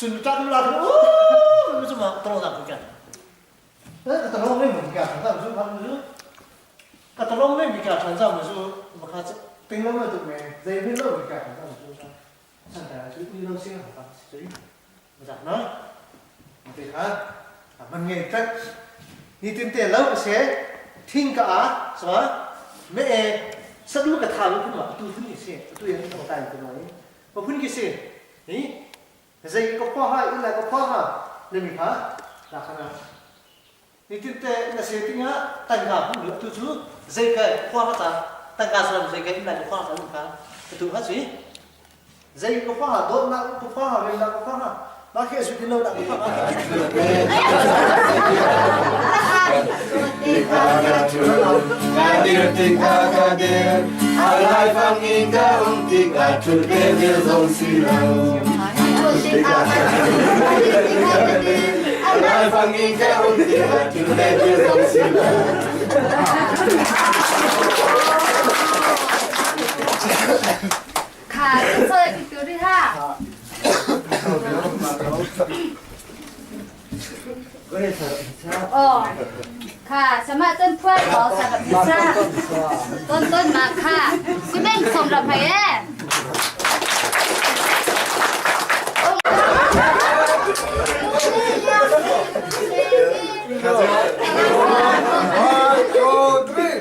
Sun tak la u chu ma tro na ku ka. Ka tro me mi ka than chu phan chu. Ka tro me mi ka than zam chu ma kha ting lo ma tu me zai min lo mi ka than zam chu sa. San ta chu ui lo sing ha chu. Ma jak na. Ma te kha man nge tat. Ni tin te lo se thing ka a sa me e sadu ka tha lu phun ma tu phun ni se tu yan tong tai tu mai. Ma phun ki se ni Zei ka khua ha inn lai ka khua ha na mi kha la khana. Nitinte na se tingah tangka hmu lu tu cu zei ka khua ha ta tangka salam zei ka inn lai ka khua ha ta kha ka tu ha si. Zei ka khua ha dawtnak ka khua ha remnak ka khua ha mah khi a lo dah ka khua ha. Kadir tika kadir, alai fang in ka um tika thut ve vil zong si lo. Alai fang in ka um tika thut ve vil zong si lo. Kha, sorry, tu ri ha. Oh, kha sama ton phuan ko sa ba sa. Ton ton ma kha. Si meng som ra phai e. One, two, three.